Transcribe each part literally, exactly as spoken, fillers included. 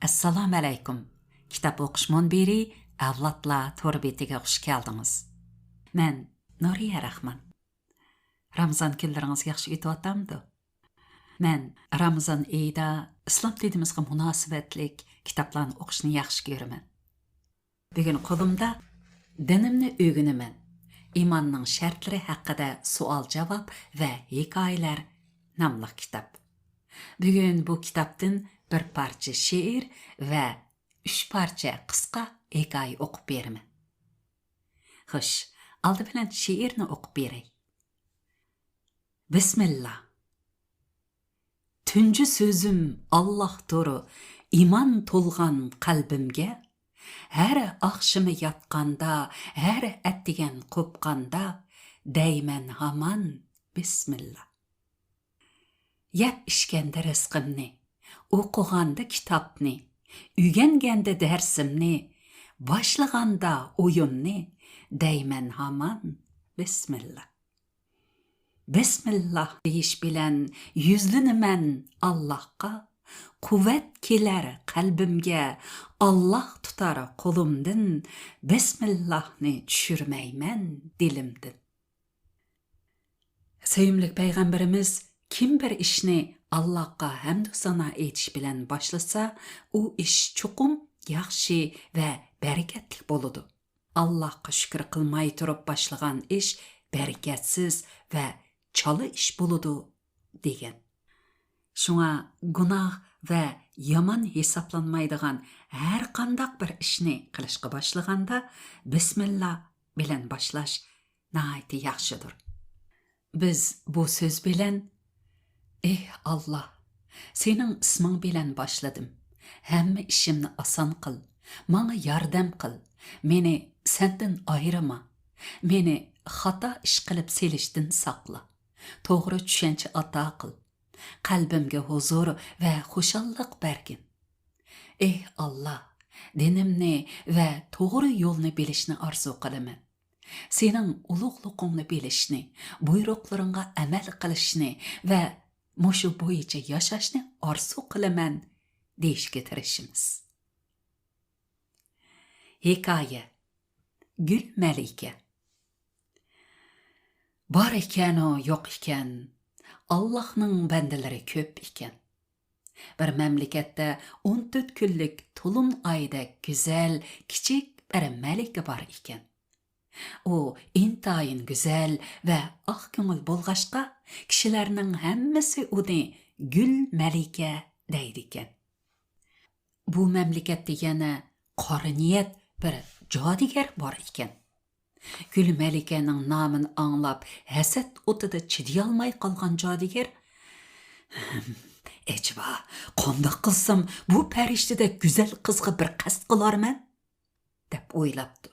ئەسسالامۇئەلەيكۇم. كىتاب ئوقۇش مۇنبىرى ئەۋلادلار تور بېتىگە خۇش كەلدىڭىز. مەن نۇرىيە راخمان. رامىزان كۈنلىرىڭىز ياخشى ئۆتۈۋاتامدۇ؟ مەن رامىزان ئېيىدا ئىسلام دىنىمىزغا مۇناسىۋەتلىك كىتابلارنى ئوقۇشنى ياخشى كۆرىمەن. بۈگۈن قولۇمدا دىنىمنى ئۆگىنىمەن، ئىماننىڭ شەرتلىرى ھەققىدە سوئال-جاۋاب ۋە ھېكايىلەر ناملىق كىتاب. بۈگۈن بۇ كىتابتىن بىر پارچە شېئىر ۋە ئۈچ پارچە قىسقا ھېكايە ئوقۇپ بېرىمەن. خوش، ئالدى بىلەن شېئىرنى ئوقۇپ بېرەي. بىسمىللا. تۇنجى سۆزۈم ئاللاھتۇر، ئىمان تولغان قەلبىمگە. ھەر ئاخشىمى ياتقاندا، ھەر ئەتىگەن قوپقاندا، دەيمەن ھامان بىسمىللا. يەپ ئىچكەندە رىزقىمنى، ئوقۇغاندا كىتابنى، ئۆگەنگەندە دەرسىمنى، باشلىغاندا ئويۇننى، دەيمەن ھامان بىسمىللا. بىسمىللا دېيىش بىلەن يۈزلىنىمەن ئاللاھقا، قۇۋۋەت كېلەر قەلبىمگە، ئاللاھ تۇتار قولۇمدىن، بىسمىللاھنى چۈشۈرمەيمەن دىلىمدىن. سۆيۈملۈك پەيغەمبىرىمىز كىم بىر ئىشنى ئاللاھقا ھەمدۇ سانا ئېيتىش بىلەن باشلىسا، ئۇ ئىش چوقۇم ياخشى ۋە بەرىكەتلىك بولىدۇ. ئاللاھقا شۈكۈر قىلماي تۇرۇپ باشلىغان ئىش بەرىكەتسىز ۋە چالا ئىش بولىدۇ، دېگەن. شۇڭا گۇناھ ۋە يامان ھېسابلانمايدىغان ھەر قانداق بىر ئىشنى قىلىشقا باشلىغاندا، بىسمىللا بىلەن باشلاش ناھايىتى ياخشىدۇر. بىز بۇ سۆز بىلەن، ئېھ ئاللا، سېنىڭ ئىسمىڭ بىلەن باشلىدىم. ھەممە ئىشىمنى ئاسان قىل، ماڭا ياردەم قىل، مېنى سەندىن ئايرىما، مېنى خاتا ئىش قىلىپ سېلىشتىن ساقلا، توغرا چۈشەنچە ئاتا قىل، قەلبىمگە ھۇزۇر ۋە خۇشاللىق بەرگىن. ئېھ ئاللا، دىنىمنى ۋە توغرا يولنى بىلىشنى ئارزۇ قىلىمەن. سېنىڭ ئۇلۇغلۇقۇڭنى بىلىشنى، بۇيرۇقلىرىڭغا ئەمەل قىلىشنى ۋە مۇشۇ بويىچە ياشاشنى ئارزۇ قىلىمەن، دېيىشكە تىرىشىمىز. ھېكايە. گۈل مەلىكە. بار ئىكەنۇ يوق ئىكەن، ئاللاھنىڭ بەندىلىرى كۆپ ئىكەن. بىر مەملىكەتتە ئون تۆت كۈنلۈك تولۇن ئايدەك گۈزەل، كىچىك بىر مەلىكە بار ئىكەن. ئۇ ئىنتايىن گۈزەل ۋە ئاق كۆڭۈل بولغاچقا، كىشىلەرنىڭ ھەممىسى ئۇنى گۈل مەلىكە دەيدىكەن. بۇ مەملىكەتتە يەنە قارا نىيەت بىر جادۇگەر بار ئىكەن. گۈل مەلىكەنىڭ نامىنى ئاڭلاپ، ھەسەت ئوتىدا چىدىيالماي قالغان جادۇگەر، «ئەجەبا، قانداق قىلسام بۇ پەرىشتىدەك گۈزەل قىزغا بىر قەست قىلارمەن؟» دەپ ئويلاپتۇ.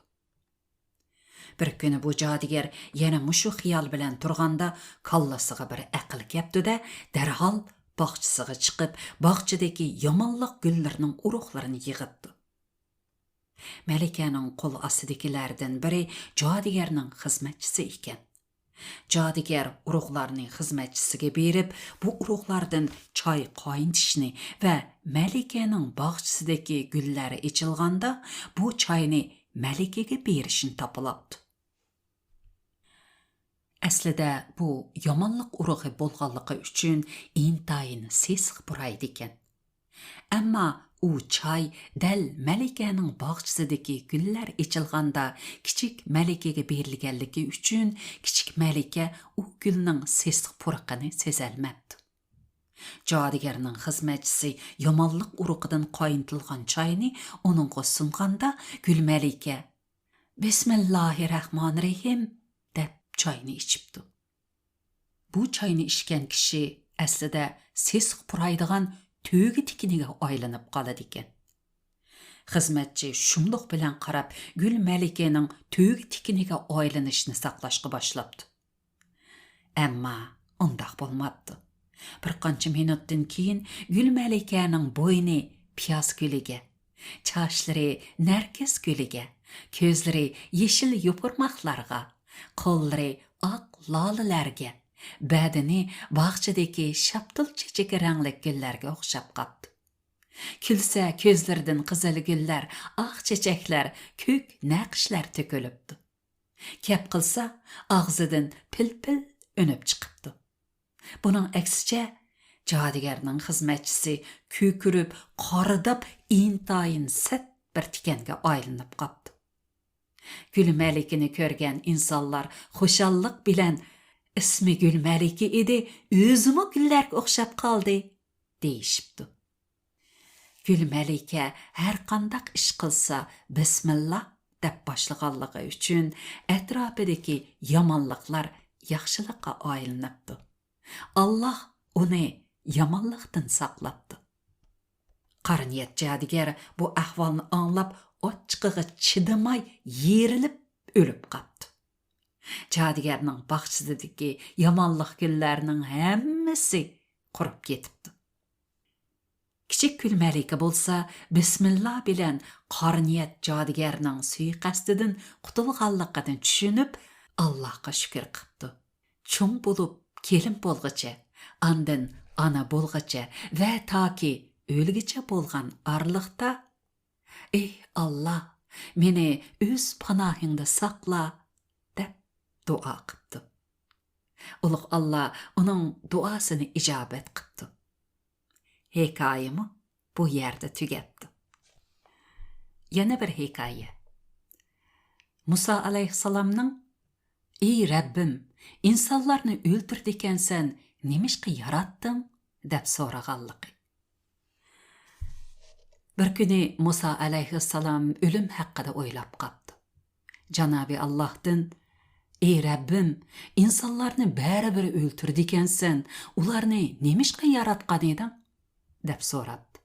بىر كۈنى بۇ جادۇگەر يەنە مۇشۇ خىيال بىلەن تۇرغاندا، كاللىسىغا بىر ئەقىل كەپتۇ-دە، دەرھال باغچىسىغا چىقىپ، باغچىدىكى يامانلىق گۈللىرىنىڭ ئۇرۇقلىرىنى يىغىپتۇ. مەلىكەنىڭ قول ئاستىدىكىلەردىن بىرى جادۇگەرنىڭ خىزمەتچىسى ئىكەن. جادۇگەر ئۇرۇقلارنى خىزمەتچىسىگە بېرىپ، بۇ ئۇرۇقلاردىن چاي قاينىتىشنى ۋە مەلىكەنىڭ باغچىسىدىكى گۈللەر ئېچىلغاندا، بۇ چاينى مەلىكىگە بېرىشنى تاپىلاپتۇ. ئەسلىدە بۇ يامانلىق ئۇرۇقى بولغانلىقى ئۈچۈن ئىنتايىن سېسىق پۇرايدىكەن. ئەمما ئۇ چاي دەل مەلىكەنىڭ باغچىسىدىكى گۈللەر ئېچىلغاندا كىچىك مەلىكىگە بېرىلگەنلىكى ئۈچۈن، كىچىك مەلىكە ئۇ گۈلنىڭ سېسىق پۇرىقىنى سېزەلمەپتۇ. جادۇگەرنىڭ خىزمەتچىسى يامانلىق ئۇرۇقىدىن قاينىتىلغان چاينى ئۇنىڭغا سۇنغاندا، گۈل مەلىكە، «بىسمىللاھىررەھمانىررەھىم» دەپ چاينى ئىچىپتۇ. بۇ چاينى ئىچكەن كىشى ئەسلىدە سېسىق پۇرايدىغان تۆگە تىكىنىگە ئايلىنىپ قالىدىكەن. خىزمەتچى شۇملۇق بىلەن قاراپ، گۈل مەلىكىنىڭ تۆگە تىكىنىگە ئايلىنىشىنى ساقلاشقا باشلاپتۇ. ئەمما ئۇنداق بولماپتۇ. بىر قانچە مىنۇتتىن كېيىن گۈل مەلىكەنىڭ بوينى پىياز گۈلىگە، چاچلىرى نەرگىس گۈلىگە، كۆزلىرى يېشىل يوپۇرماقلارغا، قوللىرى ئاق لالىلەرگە، بەدىنى باغچىدىكى شاپتۇل چېچىكى رەڭلىك گۈللەرگە ئوخشاپ قاپتۇ. كۈلسە كۆزلىرىدىن قىزىل گۈللەر، ئاق چېچەكلەر، كۆك نەقىشلەر تۆكۈلۈپتۇ. گەپ قىلسا ئاغزىدىن پىلپىل ئۈنۈپ چىقىپتۇ. بۇنىڭ ئەكسىچە، جادۇگەرنىڭ خىزمەتچىسى كۆكىرىپ، قارىداپ، ئىنتايىن سەت بىر تىكەنگە ئايلىنىپ قاپتۇ. گۈلمەلىكىنى كۆرگەن ئىنسانلار خۇشاللىق بىلەن، «ئىسمى گۈلمەلىكە ئىدى، ئۆزىمۇ گۈللەرگە ئوخشاپ قالدى» دېيىشىپتۇ. گۈلمەلىكە ھەرقانداق ئىش قىلسا، «بىسمىللا» دەپ باشلىغانلىقى ئۈچۈن ئەتراپىدىكى يامانلىقلار ياخشىلىققا ئايلىنىپتۇ. ئاللاھ ئۇنى يامانلىقتىن ساقلاپتۇ. قارا نىيەت جادۇگەر بۇ ئەھۋالنى ئاڭلاپ، ئاچچىقىغا چىدىماي يېرىلىپ ئۆلۈپ قاپتۇ. جادۇگەرنىڭ باغچىسىدىكى يامانلىق گۈللەرنىڭ ھەممىسى قۇرۇپ كېتىپتۇ. كىچىك گۈلمەلىكە بولسا بىسمىللا بىلەن قارا نىيەت جادۇگەرنىڭ سۇيىقەستىدىن قۇتۇلغانلىقىنى چۈشىنىپ، ئاللاھقا شۈكۈر قىپتۇ. چوڭ بولۇپ كېلىن بولغۇچە، ئاندىن ئانا بولغۇچە ۋە تاكى ئۆلگۈچە بولغان ئارىلىقتا، «ئېھ ئاللاھ، مېنى ئۆز پاناھىڭدا ساقلا» دەپ دۇئا قىپتۇ. ئۇلۇغ ئاللاھ ئۇنىڭ دۇئاسىنى ئىجابەت قىپتۇ. ھېكايىمۇ بۇ يەردە تۈگەپتۇ. يەنە بىر ھېكايە. مۇسا ئەلەيھىسسالامنىڭ، «ئى رەببىم، ئىنسانلارنى ئۆلتۈرىدىكەنسەن، نېمىشقا ياراتتىڭ؟» دەپ سورىغانلىقى. بىر كۈنى مۇسا ئەلەيھىسسالام ئۆلۈم ھەققىدە ئويلاپ قاپتۇ. جانابى ئاللاھتىن، «ئى رەببىم، ئىنسانلارنى بەرىبىر ئۆلتۈرىدىكەنسەن، ئۇلارنى نېمىشقا ياراتقان ئىدىڭ؟» دەپ سوراپتۇ.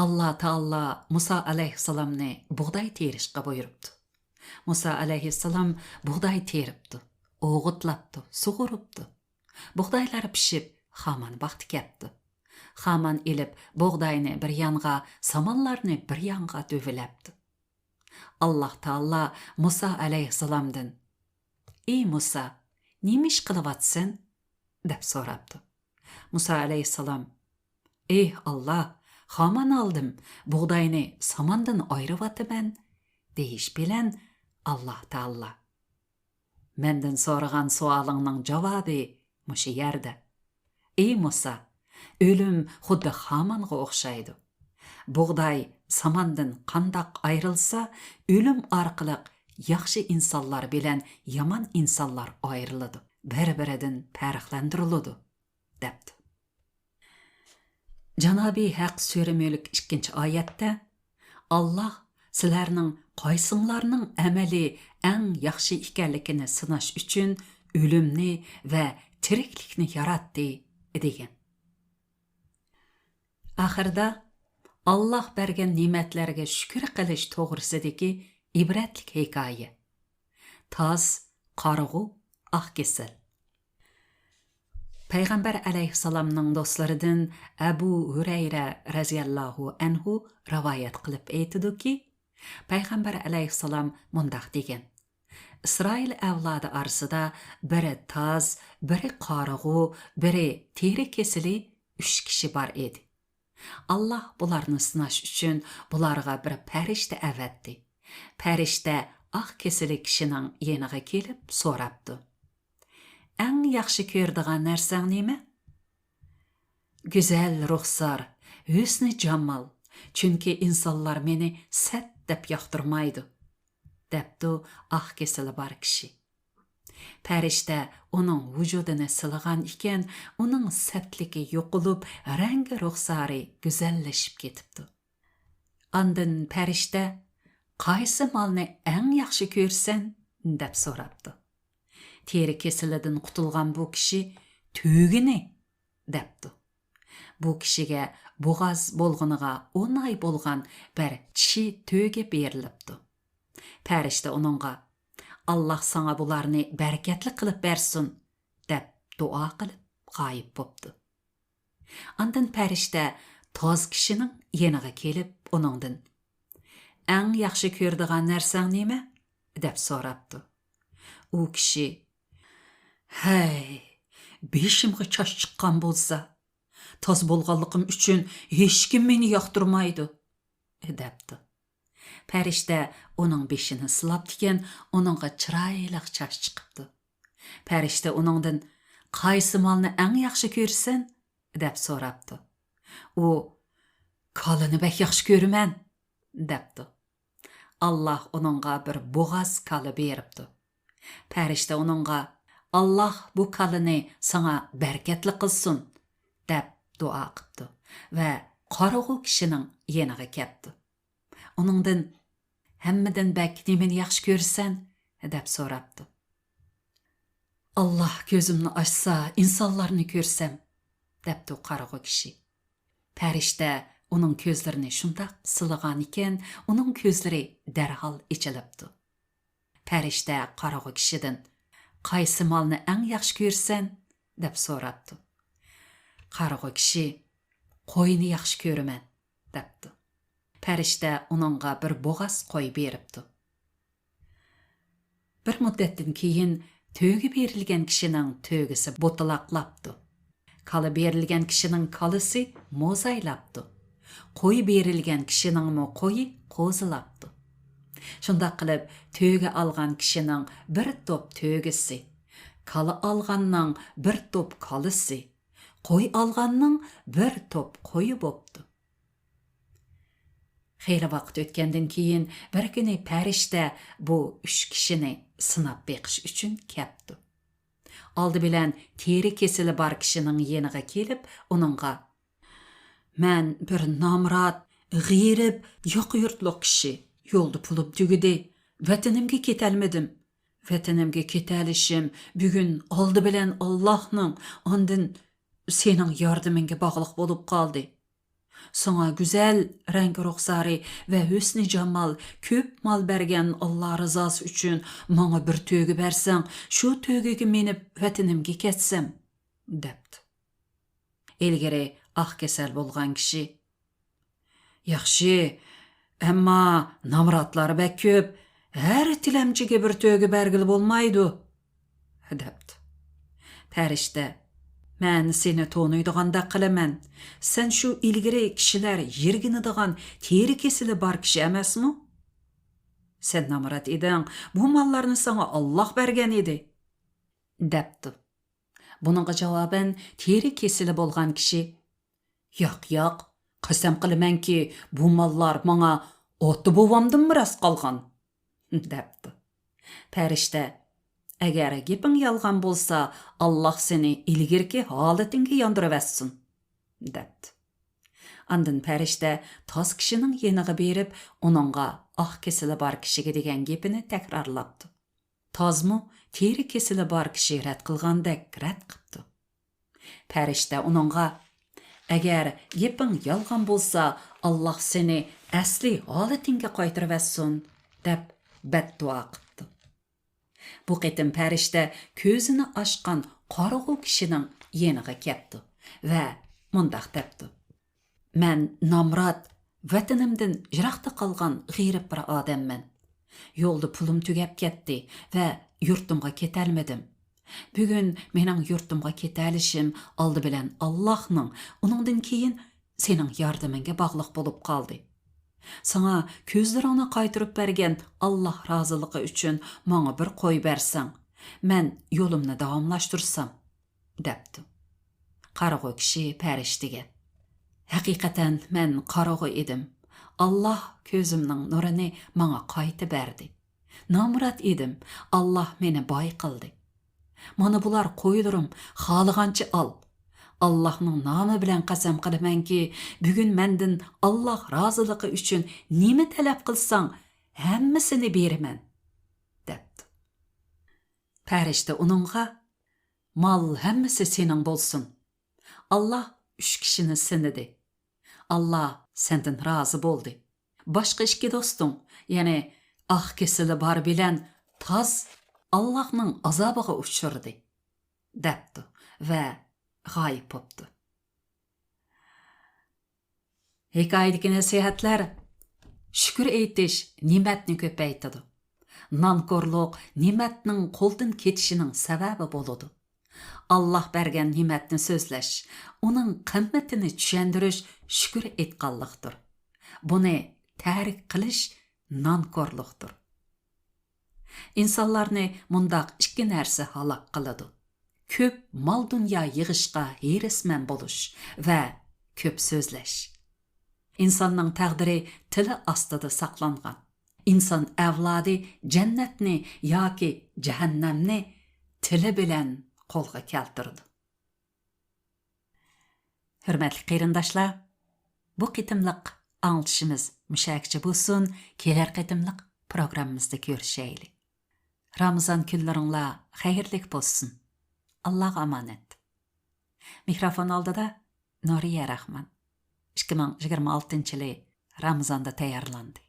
ئاللا تائالا مۇسا ئەلەيھىسسالامنى بۇغداي تېرىشقا بۇيرۇپتۇ. مۇسا ئەلەيھىسسالام بۇغداي تېرىپتۇ، ئوغۇتلاپتۇ، سۇغۇرۇپتۇ. بۇغدايلار پىشىپ، خامان ۋاقتى كەپتۇ. خامان ئېلىپ، بۇغداينى بىر يانغا، سامانلارنى بىر يانغا دۆۋىلەپتۇ. ئاللا تائالا مۇسا ئەلەيھىسسالامدىن، «ئى مۇسا، نېمە ئىش قىلىۋاتىسەن؟» دەپ سوراپتۇ. مۇسا ئەلەيھىسسالام، «ئېھ ئاللا، خامان ئالدىم، بۇغداينى ساماندىن ئايرىۋاتىمەن» دېيىش بىلەن، ئاللا تائالا، «مەندىن سورىغان سوئالىڭنىڭ جاۋابى مۇشۇ يەردە. ئى مۇسا، ئۆلۈم خۇددى خامانغا ئوخشايدۇ. بۇغداي ساماندىن قانداق ئايرىلسا، ئۆلۈم ئارقىلىق ياخشى ئىنسانلار بىلەن يامان ئىنسانلار ئايرىلىدۇ، بىر-بىرىدىن پەرقلەندۈرۈلىدۇ» دەپتۇ. جانابى ھەق سۈرە مۈلك ئىككىنچى ئايەتتە، «ئاللا سىلەرنىڭ قايسىڭلارنىڭ ئەمەلى ئەڭ ياخشى ئىكەنلىكىنى سىناش ئۈچۈن ئۆلۈمنى ۋە تىرىكلىكنى ياراتتى» دېگەن. ئاخىرىدا ئاللا بەرگەن نېمەتلەرگە شۈكۈر قىلىش توغرىسىدىكى ئىبرەتلىك ھېكايە. تاز، قارىغۇ، ئاق كېسەل. پەيغەمبەر ئەلەيھىسسالامنىڭ دوستلىرىدىن ئەبۇ ھۈرەيرە رەزىياللاھۇ ئەنھۇ رىۋايەت قىلىپ ئېيتىدۇكى، پەيغەمبەر ئەلەيھىسسالام مۇنداق دېگەن: «ئىسرائىل ئەۋلادى ئارىسىدا بىرى تاز، بىرى قارىغۇ، بىرى تېرە كېسىلى، ئۈچ كىشى بار ئىدى. ئاللا بۇلارنى سىناش ئۈچۈن بۇلارغا بىر پەرىشتە ئەۋەتتى. پەرىشتە ئاق كېسىلى كىشىنىڭ يېنىغا كېلىپ سوراپتۇ: ئەڭ ياخشى كۆرىدىغان نەرسەڭ نېمە؟ گۈزەل رۇخسار، ھۆسنى جامال، چۈنكى ئىنسانلار مېنى سەت دەپ ياقتۇرمايدۇ» دەپتۇ ئاق كېسىلى بار كىشى. پەرىشتە ئۇنىڭ ۋۇجۇدىنى سىلىغان ئىكەن، ئۇنىڭ سەتلىكى يوقىلىپ، رەڭگى رۇخسارى گۈزەللىشىپ كېتىپتۇ. ئاندىن پەرىشتە: «قايسى مالنى ئەڭ ياخشى كۆرىسەن؟» دەپ سوراپتۇ. تېرە كېسىلىدىن قۇتۇلغان بۇ كىشى: «تۆگىنى» دەپتۇ. بۇ كىشىگە بوغاز بولغىنىغا ئون ئاي بولغان بىر چىشى تۆگە بېرىلىپتۇ. پەرىشتە ئۇنىڭغا: «ئاللا ساڭا بۇلارنى بەرىكەتلىك قىلىپ بەرسۇن» دەپ دۇئا قىلىپ غايىب بوپتۇ. ئاندىن پەرىشتە تاز كىشىنىڭ يېنىغا كېلىپ ئۇنىڭدىن: «ئەڭ ياخشى كۆرىدىغان نەرسەڭ نېمە؟» دەپ سوراپتۇ. ئۇ كىشى: «ھەي، بېشىمغا چاچ چىققان بولسا، تاز بولغانلىقىم ئۈچۈن ھېچكىم مېنى ياقتۇرمايدۇ، دەپتۇ. پەرىشتە ئۇنىڭ بېشىنى سىلاپتىكەن، ئۇنىڭغا چىرايلىق چاچ چىقىپتۇ. پەرىشتە ئۇنىڭدىن، «قايسى مالنى ئەڭ ياخشى كۆرىسەن؟» دەپ سوراپتۇ. ئۇ، «كالىنى بەك ياخشى كۆرىمەن» دەپتۇ. ئاللاھ ئۇنىڭغا بىر بوغاز كالا بېرىپتۇ. پەرىشتە ئۇنىڭغا، «ئاللاھ بۇ كالىنى ساڭا بەرىكەتلىك قىلسۇن» دەپ دۇئا قىپتۇ ۋە قارىغۇ كىشىنىڭ يېنىغا كەپتۇ. ئۇنىڭدىن، «ھەممىدىن بەك نېمىنى ياخشى كۆرىسەن؟» دەپ سوراپتۇ. «ئاللاھ كۆزۈمنى ئاچسا، ئىنسانلارنى كۆرسەم» دەپتۇ قارىغۇ كىشى. پەرىشتە ئۇنىڭ كۆزلىرىنى شۇنداق سىلىغانىكەن، ئۇنىڭ كۆزلىرى دەرھال ئېچىلىپتۇ. پەرىشتە قارىغۇ كىشىدىن، «قايسى مالنى ئەڭ ياخشى كۆرىسەن؟» دەپ سوراپتۇ. قارىغۇ كىشى، «قوينى ياخشى كۆرىمەن» دەپتۇ. پەرىشتە ئۇنىڭغا بىر بوغاز قوي بېرىپتۇ. بىر مۇددەتتىن كېيىن تۆگە بېرىلگەن كىشىنىڭ تۆگىسى بوتىلاقلاپتۇ. كالا بېرىلگەن كىشىنىڭ كالىسى موزايلاپتۇ. قوي بېرىلگەن كىشىنىڭمۇ قويى قوزىلاپتۇ. شۇنداق قىلىپ، تۆگە ئالغان كىشىنىڭ بىر توپ تۆگىسى، كالا ئالغاننىڭ بىر توپ كالىسى، قوي ئالغاننىڭ بىر توپ قويى بوپتۇ. خېلى ۋاقىت ئۆتكەندىن كېيىن، بىر كۈنى پەرىشتە بۇ ئۈچ كىشىنى سىناپ بېقىش ئۈچۈن كەپتۇ. ئالدى بىلەن تېرە كېسىلى بار كىشىنىڭ يېنىغا كېلىپ، ئۇنىڭغا، «مەن بىر نامرات، غېرىب، ياقا يۇرتلۇق كىشى. يولدا پۇلۇم تۈگىدى. ۋەتىنىمگە كېتەلمىدىم. ۋەتىنىمگە كېتەلىشىم بۈگۈن ئالدى بىلەن ئاللاھنىڭ، ئاندىن سېنىڭ ياردىمىڭگە باغلىق بولۇپ قالدى. ساڭا گۈزەل رەڭگى رۇخسارى ۋە ھۆسنى جامال، كۆپ مال بەرگەن ئاللا رىزاسى ئۈچۈن ماڭا بىر تۆگە بەرسەڭ، شۇ تۆگىگە مىنىپ ۋەتىنىمگە كەتسەم» دەپتۇ. ئىلگىرى ئاق كېسەل بولغان كىشى، «ياخشى، ئەمما نامراتلار بەك كۆپ، ھەر تىلەمچىگە بىر تۆگە بەرگىلى بولمايدۇ» دەپتۇ. پەرىشتە، «مەن سېنى تونۇيدىغاندەك قىلىمەن. سەن شۇ ئىلگىرى كىشىلەر يىرگىنىدىغان تېرە كېسىلى بار كىشى ئەمەسمۇ؟ سەن نامرات ئىدىڭ، بۇ ماللارنى ساڭا ئاللاھ بەرگەن ئىدى» دەپتۇ. بۇنىڭغا جاۋابەن تېرە كېسىلى بولغان كىشى، «ياق، ياق، قەسەم قىلىمەنكى، بۇ ماللار ماڭا ئاتا-بوۋامدىن مىراس قالغان» دەپتۇ. پەرىشتە، «ئەگەر گېپىڭ يالغان بولسا، ئاللاھ سېنى ئىلگىرىكى ھالىتىڭگە ياندۇرۇۋەتسۇن» دەپتۇ. ئاندىن پەرىشتە تاز كىشىنىڭ يېنىغا بېرىپ، ئۇنىڭغا ئاق كېسىلى بار كىشىگە دېگەن گېپىنى تەكرارلاپتۇ. تازمۇ تېرە كېسىلى بار كىشى رەت قىلغاندەك رەت قىپتۇ. پەرىشتە ئۇنىڭغا، «ئەگەر گېپىڭ يالغان بولسا، ئاللاھ سېنى ئەسلى ھالىتىڭگە قايتۇرۇۋەتسۇن» دەپ بەتدۇئا قىپتۇ. بۇ قېتىم پەرىشتە كۆزىنى ئاچقان قارىغۇ كىشىنىڭ يېنىغا كەپتۇ ۋە مۇنداق دەپتۇ، «مەن نامرات، ۋەتىنىمدىن يىراقتا قالغان غېرىب بىر ئادەممەن. يولدا پۇلۇم تۈگەپ كەتتى ۋە يۇرتۇمغا كېتەلمىدىم. بۈگۈن مېنىڭ يۇرتۇمغا كېتەلىشىم ئالدى بىلەن ئاللاھنىڭ، ئۇنىڭدىن كېيىن سېنىڭ ياردىمىڭگە باغلىق بولۇپ قالدى. ساڭا كۆزلىرىڭنى قايتۇرۇپ بەرگەن ئاللاھ رازىلىقى ئۈچۈن ماڭا بىر قوي بەرسەڭ، مەن يولۇمنى داۋاملاشتۇرسام» دەپتۇ. قارىغۇ كىشى پەرىشتىگە، «ھەقىقەتەن مەن قارىغۇ ئىدىم. ئاللاھ كۆزۈمنىڭ نۇرىنى ماڭا قايتا بەردى. نامرات ئىدىم، ئاللاھ مېنى باي قىلدى. مانا بۇلار قويلىرىم، خالىغانچە ئال. ئاللاھنىڭ نامى بىلەن قەسەم قىلىمەنكى، بۈگۈن مەندىن ئاللاھ رازىلىقى ئۈچۈن نېمە تەلەپ قىلساڭ، ھەممىسىنى بېرىمەن» دەپتۇ. پەرىشتە ئۇنىڭغا، «مال ھەممىسى سېنىڭ بولسۇن. ئاللاھ ئۈچ كىشىنى سىنىدى. ئاللاھ سەندىن رازى بولدى. باشقا ئىككى دوستۇڭ، يەنى ئاق كېسىلى بار بىلەن تاز، ئاللاھنىڭ ئازابىغا ئۇچرىدى» دەپتۇ ۋە غايىب بوپتۇ. ھېكايىدىكى نەسىھەتلەر: شۈكۈر ئېيتىش نېمەتنى كۆپەيتىدۇ. نانكورلۇق نېمەتنىڭ قولدىن كېتىشىنىڭ سەۋەبى بولىدۇ. ئاللاھ بەرگەن نېمەتنى سۆزلەش، ئۇنىڭ قىممىتىنى چۈشەندۈرۈش شۈكۈر ئېيتقانلىقتۇر. بۇنى تەرك قىلىش نانكورلۇقتۇر. ئىنسانلارنى مۇنداق ئىككى نەرسە ھالاك قىلىدۇ: كۆپ مال-دۇنيا يىغىشقا ھېرىسمەن بولۇش ۋە كۆپ سۆزلەش. ئىنساننىڭ تەقدىرى تىلى ئاستىدا ساقلانغان. ئىنسان ئەۋلادى جەننەتنى ياكى جەھەننەمنى تىلى بىلەن قولغا كەلتۈرىدۇ. ھۆرمەتلىك قېرىنداشلار، بۇ قېتىملىق ئاڭلىتىشىمىز مۇشەگىچە بولسۇن، كېلەر قېتىملىق پروگراممىمىزدا كۆرۈشەيلى. رامىزان كۈنلىرىڭلار خەيرلىك بولسۇن. ئاللاغا ئامانەت. مىكروفون ئالدىدا نۇرىيە راخمان. ئىككى مىڭ يىگىرمە ئالتىنچى يىلى رامىزاندا تەييارلاندى.